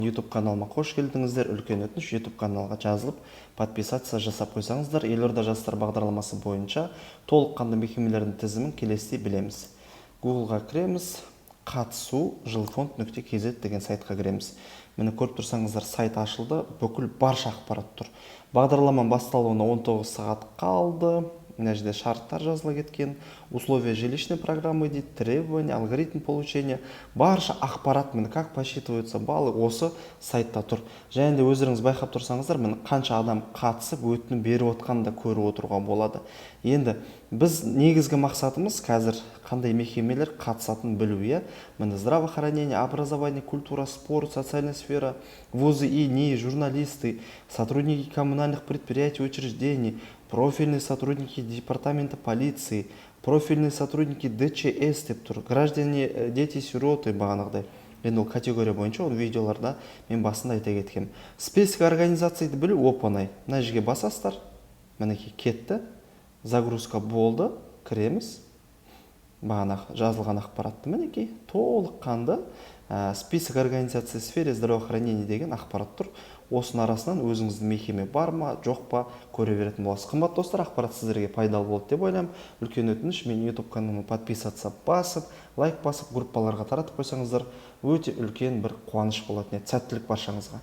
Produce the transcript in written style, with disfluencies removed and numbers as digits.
YouTube каналыма қош келдіңіздер. Үлкен өтініш, YouTube каналға жазылып, подписаться жасап қойсаңыздар. Елорда жастар бағдарламасы бойынша толыққанды мекемелердің тізімін келесідей білеміз. Гуглға кіреміз, қатысу жилфонд.kz деген сайтқа кіреміз. Міне, көріп тұрсаңыздар, сайт ашылды, бүкіл барша ақпарат тұр. Бағдарламаның басталуына 19 сағат қалды. Мына жерде шарттар жазыла кеткен, условия жилищной программы дейді, требования, алгоритм получения, барша ақпарат, міне, как посчитываются баллы, осы сайтта тұр. Және де өздеріңіз байқап тұрсаңыздар, міне, қанша адам қатысып, өтінім беріп отқанын да көріп отыруға болады. Енді біз негізгі мақсатымыз қазір қандай мекемелер қатысатынын білу, иә. Міне, здравоохранение, образование, культура, спорт, социальная сфера, вузы и НИИ, журналисты, сотрудники коммунальных предприятий, учреждений, профильные сотрудники департамента полиции, профильные сотрудники ДЧС деп тұр, граждане, дети сироты бағанағыдай. Енді ол категория бойынша, ол видеоларда мен басында айта кеткенмін. Список организацияды білу оп оңай. Мына жерге басасыздар, мінекей, кетті, загрузка болды. Кіреміз, бағанағы жазылған ақпаратты, мінекей, толыққанды список организаций в сфере здравоохранения деген ақпарат тұр. Осының арасынан өзіңіздің мекеме бар ма, жоқ па, көре беретін боласыз. Қымбатты достар, ақпарат сіздерге пайдалы болды деп ойлаймын. Үлкен өтініш, менің YouTube каналыма подписаться басып, лайк басып, группаларға таратып қойсаңыздар, өте үлкен бір қуаныш болатын еді. Сәттілік баршаңызға!